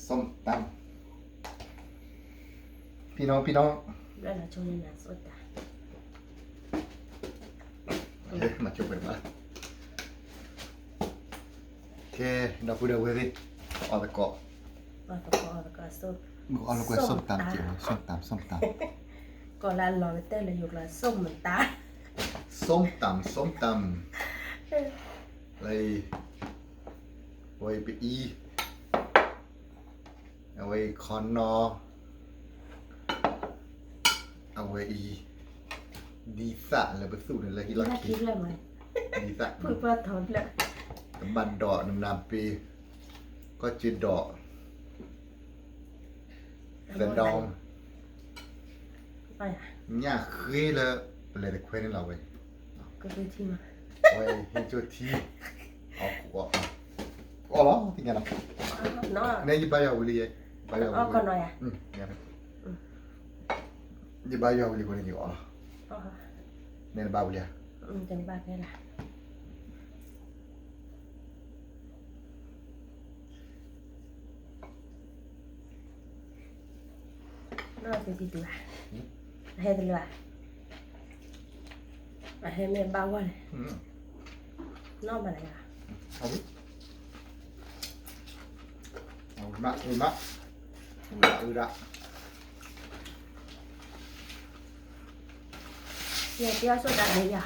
ส้มตำ พี่น้อง พี่น้อง မၤဆိပှဲၤတဘၣ် ကဲ ဒီပုၢ်ဒီဝဲၢ်သ့ၣ် အီၣ်သကိး အီၣ်သကိး ส้มตำ ส้มตำ ส้มตำ ကီၢ်လၢအလီၤကတၢၢ်လၢယိၤကျိာ် ส้มตำ ส้มตำ လၢအံၤ အဝဲအံၤပအံၤ အဝဲအံၤခီနီၤ အဝဲအံၤ ဒ်သၣ်လၢပသူၣ်န့ၣ်လၢဟံၣ်လီၢ်ခံ ဒ်သၣ် တဘၣ်ဒီးနနၤပ့ၤ ကီၢ်စ့ဒီး သဒီ ညၣ်ဃ့လၢ ပလဲၤတခွဲန့ၣ်လီၤဝဲ ဝဲဟ့ၣ်ကၠိထံ အီၣ်လီၤ သ့ၣ်ညါလီၤ နဲယဘါယွၤဝံၤလံ ယဘါယွၤဝံၤလံ ယဘါယွၤဝံၤလံဃိန့ၣ်ယအီၣ်လီၤ နဲနဘါဝံၤလံဧါ နီၢ်သုထံတူၤဧါ အဟဲတလၢဧါ အဟဲမ့ၢ်ဘၣ်ဝဲလဲၣ် နီၢ်မၤလၢဧါ ဝံၤမး ဝံၤမး ဝံၤဒၣ် ဝံၤဒၣ် ယတဲအီၣ်ဆိတၢ်ဒ်ယၤ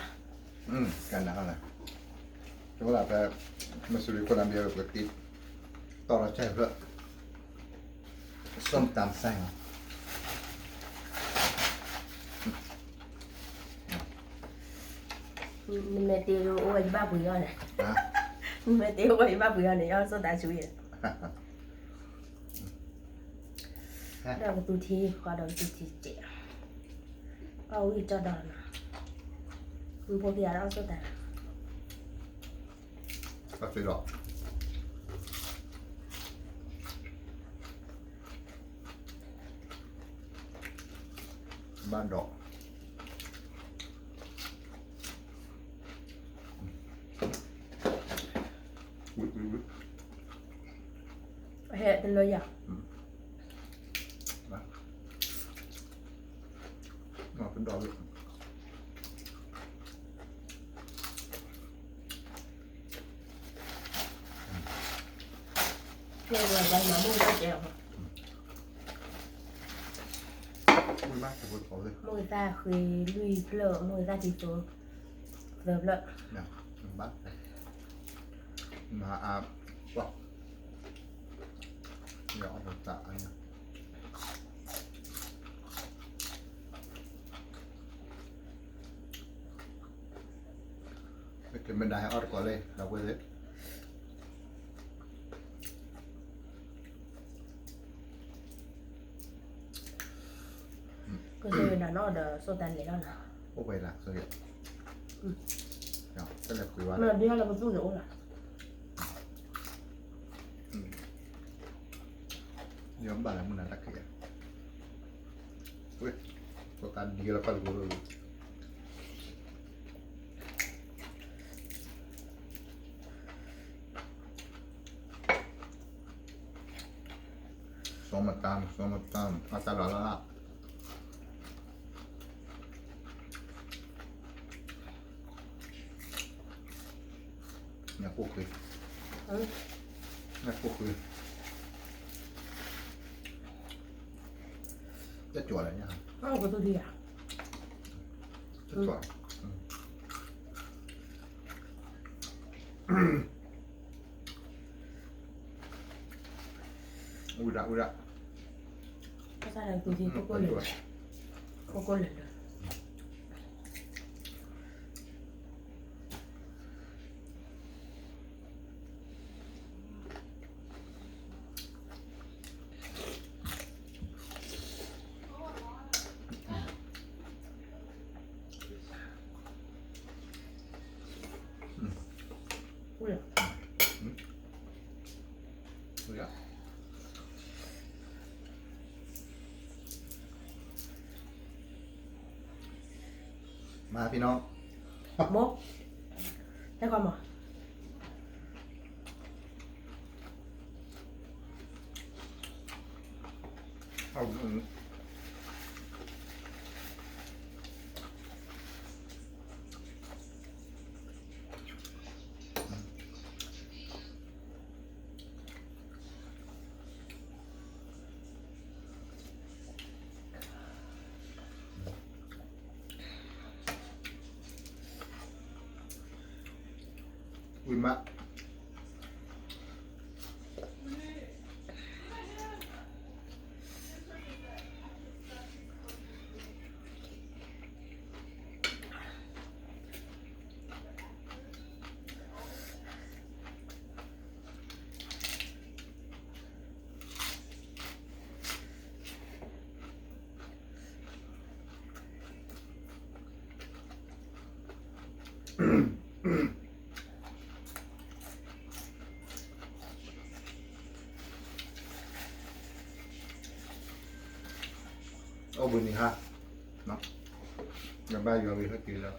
ကနၤလၢ ကလၢဖဲ မစူၤရံခိၣ်နါဘံၣ်ပကတံၢ် တီၢ်လီၤဆဲးဖျၢၣ် ส้มตำဆိုင် နမဲာ်တ့ၢ်အိၣ်ဝဲယဘၣ်ပှ့ၤအီၤန့ၣ် နမဲာ်တ့ၢ်အိၣ်ဝဲယဘၣ်ပှ့ၤအီၤန့ၣ် ယအီၣ်ဆိတၢ်ဆူယဲ ဒီးကသူထံ ဃီဒီးကသူထံစဲး အီၣ်ဝံၣ်ကၠီဒီးနီၤ မ့ၢ်ဖိကယၤဒီးအီၣ်ဆိတၢ် ဘၣ်သ့ဒီး ဘၣ်ဒီး ဝံၤ ဝံၤ ဝံၤ အဟဲတလၢယၤ မၤပဒီး ကဲဝဲဘၣ်မၤမိၢ်ကဲအီၤ မိၢ်ကသၣ်ဃ့လွံၢ်ဖျၢၣ် မိၢ်ကသၣ်ထံသိ သၢဖျၢၣ် ဘၣ် မၤအါ ပှၤ ယအီၣ်တၢ်အါညါ မ့ၢ်ကမ့ၢ်ဒၣ်ဟဲအီၣ်တကိးလံ ဒီပုၢ်ဝဲၢ်သ့ၣ် ကစၢ်ယွၤနၤနီၣ်ဒီး စိၢ်တၢ်လဲၤလီၤနီၤ အိၣ်ဝဲဒၣ် ကစၢ်ယွၤ တၢ်လဲၤပှ့ၤဝဲ မ့ၢ်ဒ်လၢပသူၣ်န့ၣ်အိၣ်လီၤ ယဘၣ်လၢမုၢ်နၤတၢ်ခံးယၤ ဝဲ ကသးဒ်လၢကီၢ်တကူ စီၤမတၢ် စီၤမတၢ် အတၢ်လီၤလၢ ညၣ်ကိၢ်ဃ့ ညၣ်ကိၢ်ဃ့ တၢ်ကၠီၤလဲၣ်ညါ တၢ်ကၠီၤ ဝံၤဒၣ် ဝံၤဒၣ် ကစၢ်ယွၤသူၣ်ထံ ကိၢ်ကိၢ်လၢာ်လၢာ် ကိၢ်ကိၢ်လၢာ်လၢာ် မၤဖံနီၤ မိၢ် ဟဲခီမး မၤ ဝံၤမး အိၣ်ဘှံးနံၤဟါ, ယဘၣ်ယွၤဝံၤဟဲက့ၤလၢ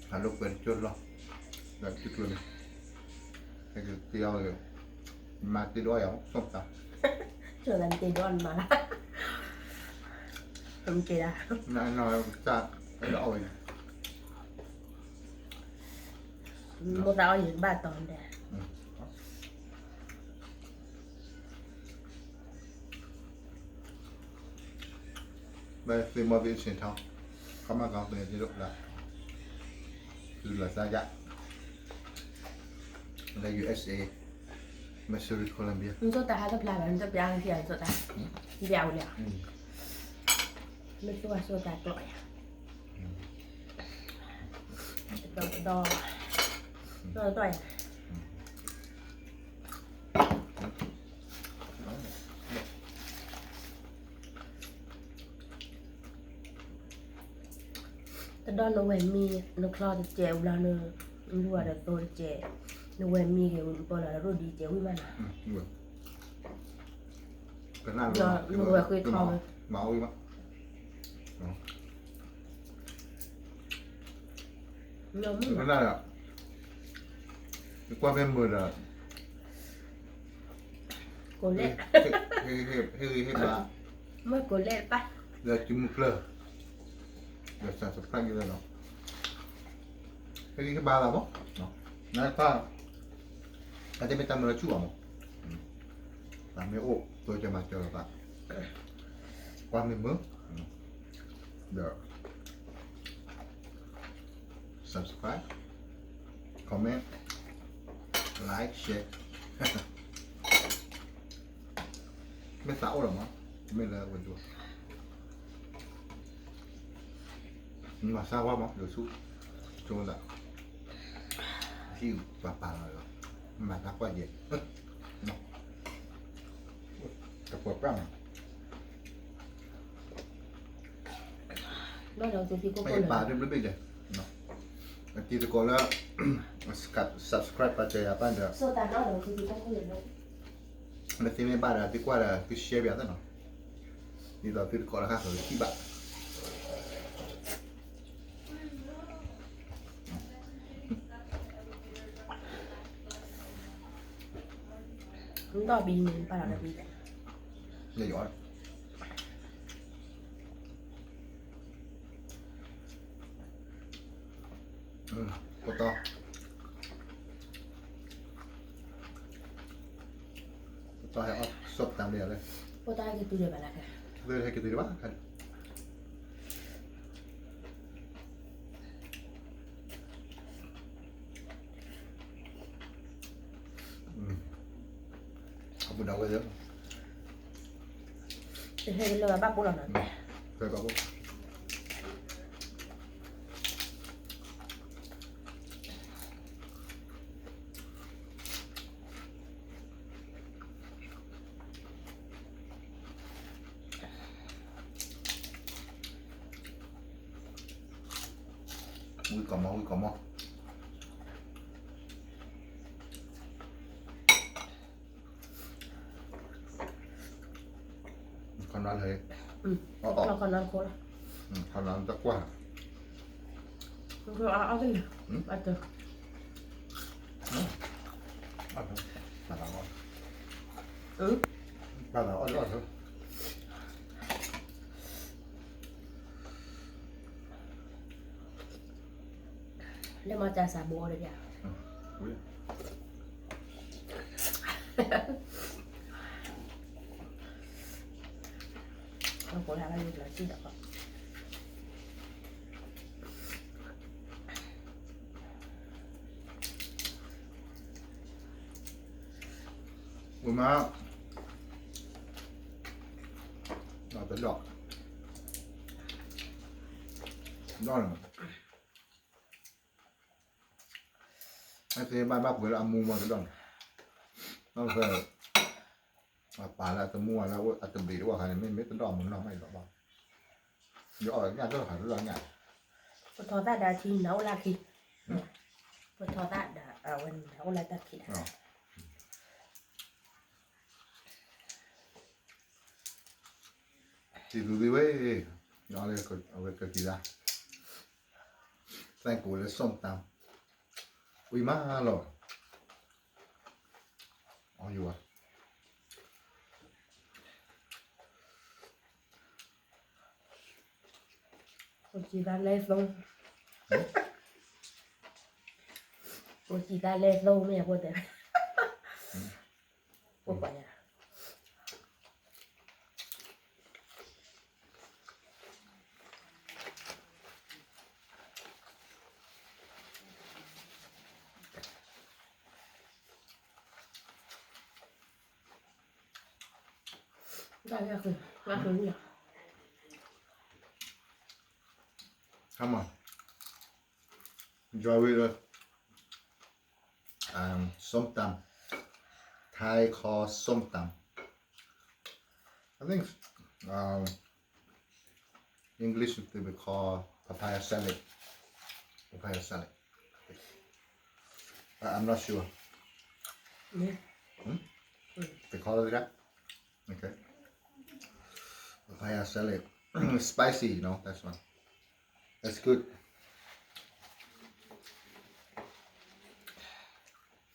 ဟးလိာ်ကွဲတကၠိၢ်လီၢ်, ဒီးတကျိၤန့ၣ် ဟဲက့ၤတ့အီၣ်ဂ့ၤ, မၤတ့ဒိၣ်ယၤ စီၣ်သး, စီၣ်သးတ့ဒိၣ်နမၤလၢ, မ့ၢ်က့ၤဒၣ်, နနီၢ်တၢ်အဲၣ်ဒိးအီၣ်ဝဲန့ၣ်, မိၢ်သးအီၣ်ယံၤဘၣ်တီၤဒဲး ဘယ်သ့ၣ်မီၢ်သ့ၣ်အဆင့်ထောင်း, ခီမီကီၢ်သ့ၣ်သ့ၣ်ဒိၣ်လၢ, သုလီၤစၢ်ယါ, လၢ ယူႇအက်စ်အေ, Missouri Columbia, နစီၣ်တၢ်ဟးတဖျါဘၣ် နတပျါက့ၤအစီၣ်တၢ်, ပျါဝဲလၢ, မ့ၢ်သူဝဲစီၣ်တၢ်ကျိးယါ, တဒီတဒီ, တဒီတဒီယါ တဒီနဝဲၢ်မံ, နချီတစဲးဘျီန, နလူၤဒီးသိတစဲး, နဝဲၢ်မံဂ့ၤ ပၢလီၤဒီးရိၣ်ဒံးစဲးဝံၤမးနီၤ, နဝဲၢ်ဃ့ထီၣ်ဝဲ နမုၢ်နၤ, နကွၢ်မ့ၢ်မုာ်ဒီး, ကိးလဲၣ်, ဟ့ၣ်ဂံၢ်ဟ့ၣ်ဘါ, မ့ၢ်ကိးလဲၣ်တပၣ်, ဒီးစုမုၢ်ကျၢၢ်, ဒီး subscribe လီၤ, ဟ့ၣ်ဂံၢ်ဟ့ၣ်ဘါလီၤမး, နကွၢ်, အတမ့ၢ်တၢ်မုာ်လီၤဆူၣ်ဘၣ်မး, တၢ်မ့ၢ်အိၣ် တိစၢၤမၤစၢၤလီၤသး, ကွၢ်မ့ၢ်မုာ်, ဒီး subscribe, comment, like, share, မ့ၢ်သးအိၣ်လီၤမး, မ့ၢ်လၢဝဲဒိၣ်, မၤစၢ်ဝဲမး ဒိၣ်ဆူၣ်, ကၠိသး, ဟံၣ်ပှၤပာ်လီၤလီၤ, မၤတၢ်ကွၢ်ယဲၢ်, တပှဲၤပြၣ်မး ပာ်တဘျီဘ့ၣ်လဲၣ်, အတံၤသကိးလၢ subscribe ပာ်စၢၤယၤပၢ်ဒီး, မ့ၢ်သ့မ့ၢ်ဘၣ်ဒီး သုကွၢ်ဒီးသု share ပၠးသ့ၣ်နီၤ, ဒ်သိးသုတကိးလၢဃၣ်ဃၢၤသုထံၣ်ဘၣ် ဒီးဘံန့ၣ် ပာ်လီၤဒီးဘံ, ယယီၤ, ပတီၢ်, ပတီၢ်ဟဲအီၣ်စီၣ်တၢ်မ့ၢ်လဲၣ်, ပတီၢ်ဟဲက့ၤတုၤဒီးဘၣ်လၢခဲ, ဟဲက့ၤတုၤဒီးဘၣ် အပူၤဒၣ်ဝဲ, တဟဲလၢဘၣ်ပိၢ်လီၤနီၤ, ဘၣ်ပိၢ်, ဝံၢ်ကီၢ်မီၢ် ဝံၢ်ကီၢ်မီၢ်, ခီနါလၢ, ခီနါတခိၣ်လီၤ, ခီနါတကွၢ်, အီၣ်တန့ၣ်, အီၣ်တ, အီၣ်တ, အီၣ်တ, ဘၣ်သးအီၣ်လၢအီၣ်လၢ လၢမၤစၢ်စးဘိအီၣ်တပျၢ် အကိးလၢလၢယကျၢၤစံၣ်ဒီး ဝံၤမး တဒီး ဒီးန့ၣ် အသ့ဘၣ်ဘၣ်ပှဲၤလၢအမူမးတဒီးန့ၣ် ဘၣ်ပှဲၤ အပာ်လၢအတမူလၢအတဘ့ၣ်တဝၢ်ခါန့ၣ် မ့မ့ၢ်တဒီးမူနီၢ်မးအံၤလီၤဘၣ် ယအီၣ်ညၣ်တၢ်ခါတလီၤညၣ် ပထီၣ်သၣ်ဒီးထံနၤအိၣ်လၢခံ ပထီၣ်သၣ်ဒီးအဝဲန့ၣ်အိၣ်လၢတၢ်ခံဒီး စံးသူသ့ဝဲ အဝဲကကံၤသး သဲကိးလၢ ส้มตำ ဝံၤမးလီၤ အီယိၤ ကိးကံၤသးလဲသိ ကိးကံၤသးလဲသိမ့ၢ်အဃိတဲ ကိးကွၢ်ယၤ Come on. Enjoy with us. Um, ส้มตำ Thai call ส้มตำ I think um, English they would call papaya salad. Papaya salad. I, I'm not sure. Hmm? They call it that? Okay. Papaya salad. Spicy, you know, that's one. That's good.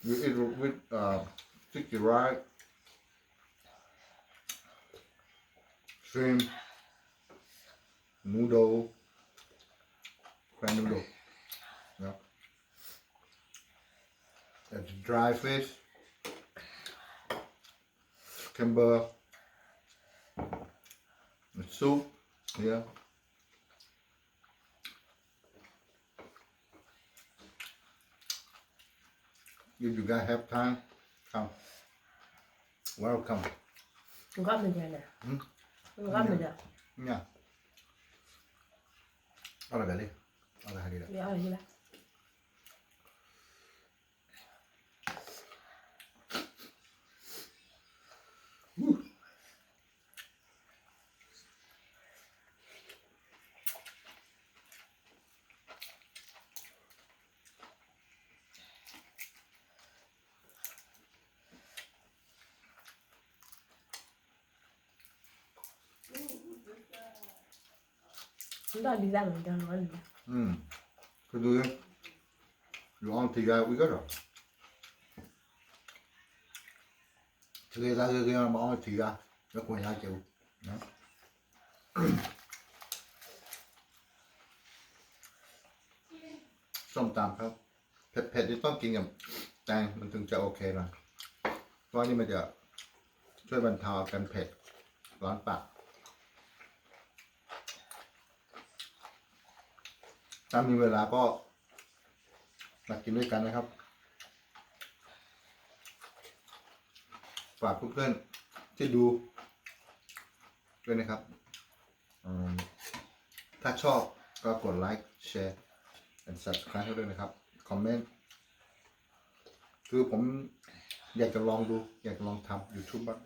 You eat with uh, sticky rice, shrimp, noodle, fried noodle. Yeah. That's dry fish, cucumber, and soup. Yeah. If you guys have time, come. Welcome. Ngắm mình nè. Hmm? Ngắm mình nè. Nha. Ở là đi. Ở là đi. Đi, ở là đi. Ntawm dih dab mv dab no. Kdu, yuav ɔn teg ya wb gab lawm. Teg ya gab gab mas ɔn teg ya, kuv ya ces ส้มตำครับ เผ็ดๆ นี่ต้องกินกับแตง มันถึงจะโอเคหน่อย เพราะนี่มันจะช่วยบรรเทาอาการเผ็ด ร้อนปาก ถ้ามีเวลาก็มากินด้วยกันนะครับ ฝากเพื่อนๆที่ดูด้วยนะครับ อืม ถ้าชอบก็กดไลค์ แชร์ and subscribe ให้ด้วยนะครับ คอมเมนต์ คือผมอยากจะลองดู อยากจะลองทำ YouTube บ้าง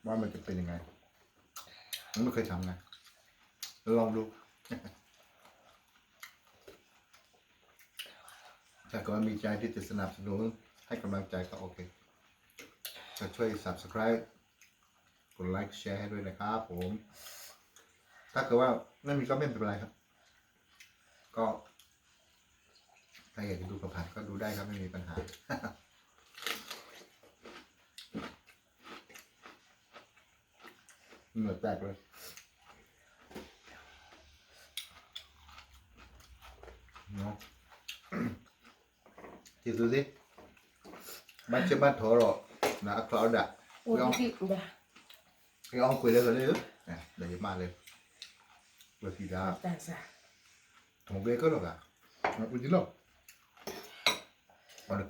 ว่ามันจะเป็นยังไง ผมไม่เคยทำไง ลองดู ถ้าเกิดว่ามีใจที่จะสนับสนุน ให้กำลังใจก็โอเค ก็ช่วย subscribe กดไลค์ แชร์ ให้ด้วยนะครับผม ถ้าเกิดว่าไม่มีก็ไม่เป็นไรครับ ก็ ใครอยากจะดูผ่านๆก็ดูได้ครับ ไม่มีปัญหา อืม တၢ်ကျဲ က့ၤသုသ့, ဘၣ်ဆၢဘၣ်ထီဒီး အချီအဒၣ်, အီၣ်ကွံာ်လၢလၢ, ဒီးယမၢလၢ, ဝဲဖံဒၣ်, ထီၣ်ဘဲကလီၤဂာ်, အီၣ်ဒီးခ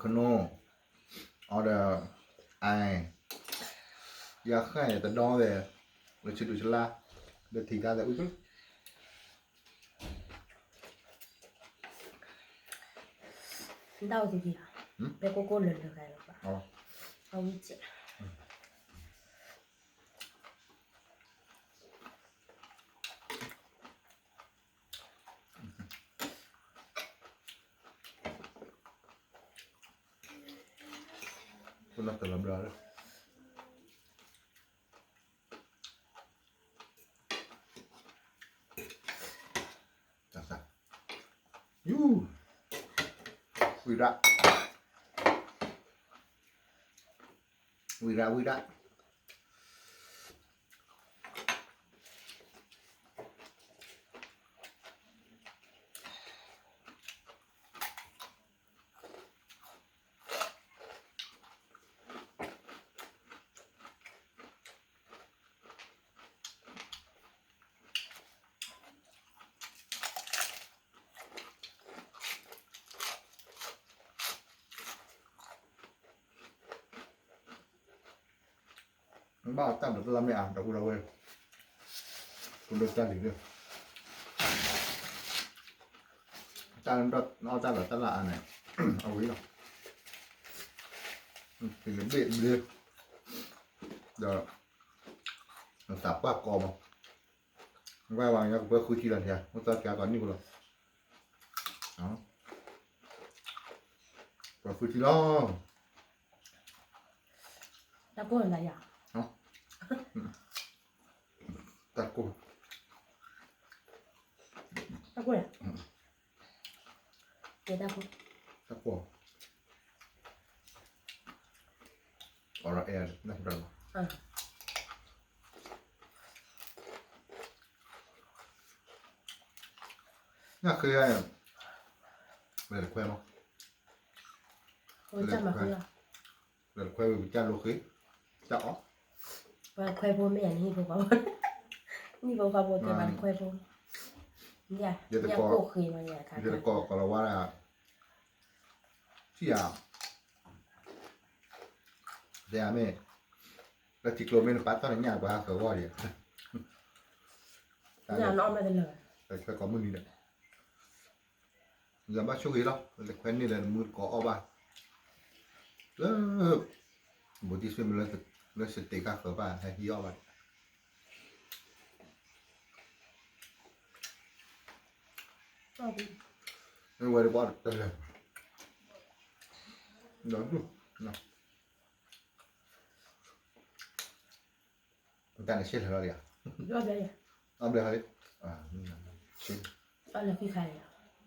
နိ, အီၣ်ဒီး, အ, ယဃၣ်တဒီဝဲ, လၢဆဒုဆလါ, လၢထံၣ်တၢ်သဲးအုၣ်ကလီၤ တၢ်အိၣ်သူက့ၤလီၤ, ပဲကိကိလၢာ်လၢာ်ဂၤလီၤဘၣ်, အဝံၣ်စဲး, ပနီၢ်တလီၤဘျီလၢ တၢ်သၣ်, ယူ, ဝံၤဒၣ်, ဝံၤဒၣ် ဝံၤဒၣ်. ဘၣ်အီၣ်တၢ်ဒီးတလါမ့ၢ်အါ ဒီပုၢ်ဒီဝဲၢ်, ပဒိၣ်တၢ်လံၤလၢ တၢ်အီၣ်တၢ်ဒီးတလါအါန့ၣ် အဝံၤလီၤ, တဘ့ၣ်ဘျ့, ဒီး သးပှၢ်ကီမး, ဝဲဝဲညါကပှဲၤဃုထံလီၤန့ၣ်, အိၣ်သီကၤကီနံၣ်ဖိလီၤ, ပှဲၤဃုထံလီၤ. တၢ်ကိၢ်လၢယၤ, တၢ်ကိၢ်, တၢ်ကိၢ်, တၢ်ကိၢ်, တၢ်ကိၢ်, အီၤလီၤအဲၣ်, နၢ်ဃ့, လဲၤတခွဲမး, လဲၤတခွဲဝံၤပတၢ်လိဃ့, တၢ်အီၣ်, ပှၤခွဲဖိမ့ၢ်ယၤန့ၣ် ဟံၣ်ဖိဃီဖိ, ဟံၣ်ဖိဃီဖိတဲပှၤတခွဲဖိ, ယကိၢ်ဃ့မး, ယတကိးကီးလီၤဝါဒၣ်, ထံၣ်ဧါ, တဲမ့ၢ်, လၢထံကျိမ့ၢ်နပာ်တၢ်နညၣ် ပှၤဟးဃၢၤဂီၢ်ဒံး, ညၣ်နီၢ်မ့ၢ်တလၢာ်, တခွဲကိးမုၢ်နံၤဒီး ယဘၣ်ဆိၣ်ဂ့ၤလီၤ, တခွဲန့ၣ်လၢနမူတကိးအီၣ်ဘၣ်, လၢ ဘူးတံၢ်ဆွေမုၣ်လၢစတ့းခါဃၢၤဘၣ် ဟဲဟံးအီၣ်ဘၣ်, ဝဲတပီၢ်တလဲၤ, ဒီးဒူၣ်, တၢ်န့ၣ်ဆ့ၣ်လၢာ်လီၤဒံးဧါ, အီၣ်ဘျဲၣ်, အီၣ်ဘျဲၣ်ဟီ, အီၣ်လၢခံခါန့ၣ်, အ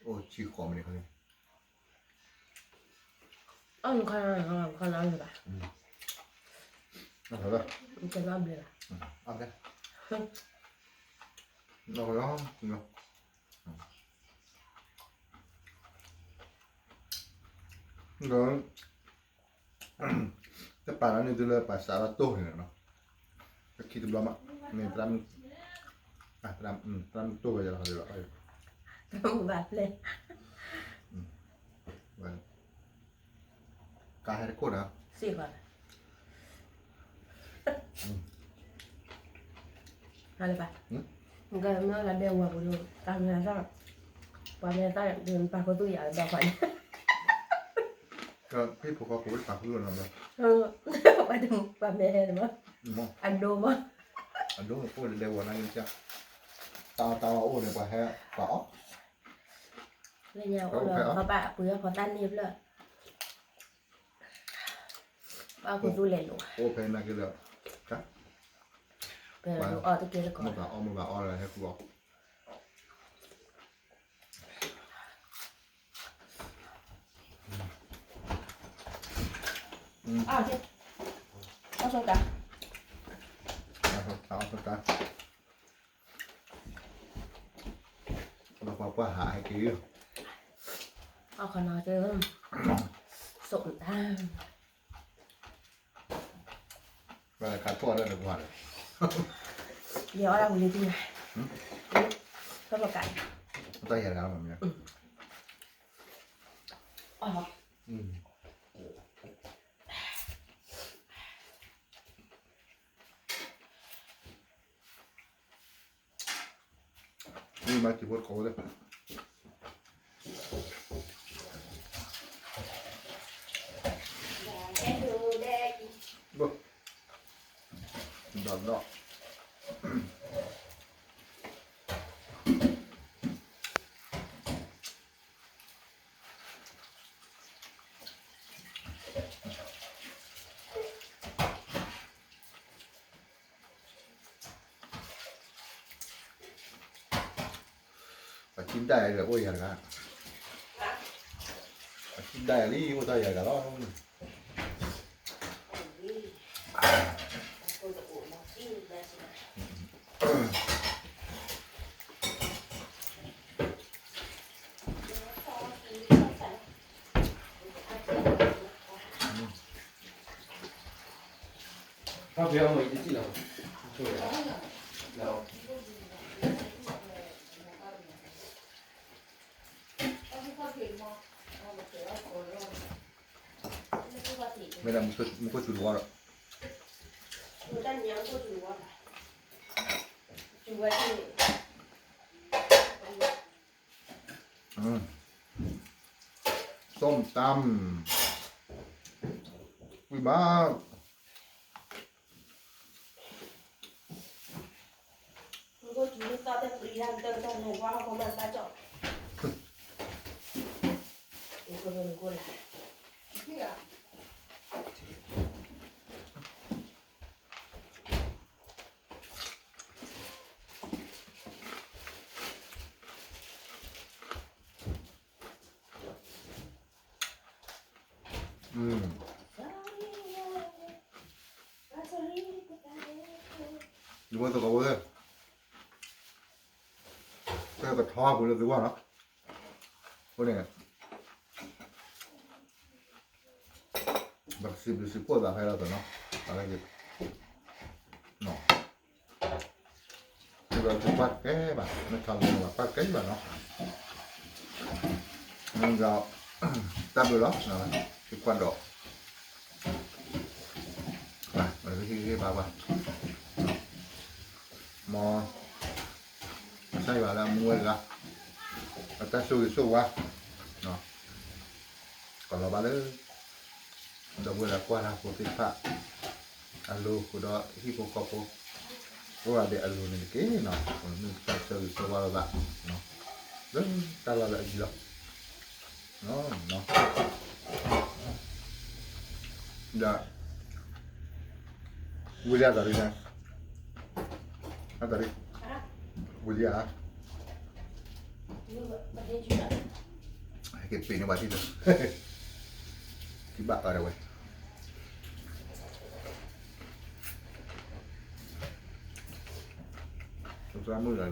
ိၣ်ဆံဃိးမံးနံးခါန့ၣ်, အီၣ်နခါ, နခါလၢအီၣ်လၢၤဘၣ်, အီၣ်ဘျဲ�ၣ်, အီၣ်ဘျဲၣ်, ဒီး တပာ်လီၤန့ၣ်တုၤလၢပှၤစးထီၣ်တိၢ်န့ၣ်လီၤ, တခံတဘျီမး, မ့ၢ်, သရၣ်မုၣ်တိၢ်ဝဲယၤလီၤ, သရၣ်မုၣ်ဘၣ်ဖျဲၣ်, ကါဟဲတခိၣ်ဒီး, စ့ၢ်ကီး ဟါလၢၤဘၣ်, နကမ့ၢ်လၢဒဲဝဲပူၤဒီး တၢ်မ့ၢ်သၣ်, ပှၤမ့ၢ်သၣ်ဒီး ပာ်ခူသူၣ်ယၤဒီးပှၤန့ၣ်, ကဖံဖိဃီဖိတပာ်ခူသူၣ်နီၤ, ပှၤမ့ၢ်ဟဲန့ၣ်မး, အဒိမး, အဒိမး အိၣ်လၢဒဲဝဲနၤကစၢ်, တၢ်အီၣ်တၢ်အီအိၣ်န့ၣ် ပှၤဟဲပာ်အီၣ်, လၢညါအိၣ်လၢခီပာ်ပှ့ၤအီၣ်ဖီသၣ်န့ၣ်ဖျၢၣ် ဘၣ်ခူသူၣ်လဲၤလိာ်, အိၣ်ဖဲနာ်က့ဒီး, ပှၤအီၣ်တက့ၢ်တကီး, မ့ၢ်ဘၣ်အီၣ်မ့ၢ်ဘၣ်အီၣ်လၢဟဲဃုအီၣ်, အီၣ်ဆိကါ, အီၣ်ဆိကါ, ပှၤပှၢ်ဟးဟဲက့ၤ, အီၣ်ခီနီၤ, စိာ်တၢ်, ပှၤခါထီၣ်လၢနကွၢ်ဒီး, ယအီၣ်ဒၣ်ဝံၤလံတံၢ်, ပှၤပှၢ်ကါ, တၢ်ယၤတဂၤလီၤမ့ၢ်, အီၣ် မၤစံးဖိတကိးဝဲ, ဒီးဒီး, အစံၣ်ဒၣ်ယၤဒီးအိၣ်ယၤတဂၤ, အစံၣ်ဒၣ်ယၤလံ အိၣ်တၢ်ယၤတဂၤလီၤ. မ့ၢ်ဒၣ်မူခိၣ်စူၤတဝီဒီး, ส้มตำ ဝံၤဘၣ် ယဝဲသကိးဝဲ, တၢ်ကထီအပူၤလၢသုဝဲနီၤ, အဃိန့ၣ် ပကစံးဘျုးစံးဖှိၣ်သးဖဲလီၤသနီၤ, ပှၤတကဲဘၣ် နထီၣ်လၢပှၤတကဲဘၣ်နီၤ, တၢ်ဘျုးလီၤ, စံးကွၢ်ဒီး ဟ့ၣ်ဂံၢ်ဟ့ၣ်ဘါပှၤ, မ် ကစၢ်ယွၤလၢအမူဝဲတဂၤ, အတၢ်ဆိၣ်ဂ့ၤဆိၣ်ဝါ ကလီၤဘၣ်လၢ ဒီပုၢ်ဝဲၢ်လၢကွၢ်တၢ်ဖိသ့ၣ်တဖၣ် အလိၤဃုာ်ဒီးဟံၣ်ဖိဃီဖိ ကိးဂၤဒဲးအလိၤန့ၣ်တက့ၢ်နီၤ, မ့ၢ်တၢ်ဆိၣ်ဂ့ၤဆိၣ်ဝါလိာ်သး လၢတၢ်လီၢ်လၢအယံၤလီၤ. ဒီး ဝံၤလံအသးရံၣ်န့ၣ်, အသးရံၣ်, ဝံၤလံဧါ, ဟဲက့ၤပ့ၤန့ၢ်ပှၤထံၣ်ဒီး, ထံၣ်ဘၣ်အါဒၣ်ဝဲ, သရၣ်မုၣ်လၢ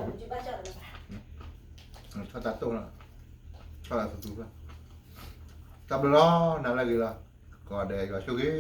ထီၣ်တၢ်တိၢ်လီၤ, ထီၣ်လၢသူသူလီၤ, တၢ်ဘျုးလီၤ နၤလၢအဂ့ၤလီၤ, ကိးဂၤဒဲးယွၤဆိၣ်ဂ့ၤ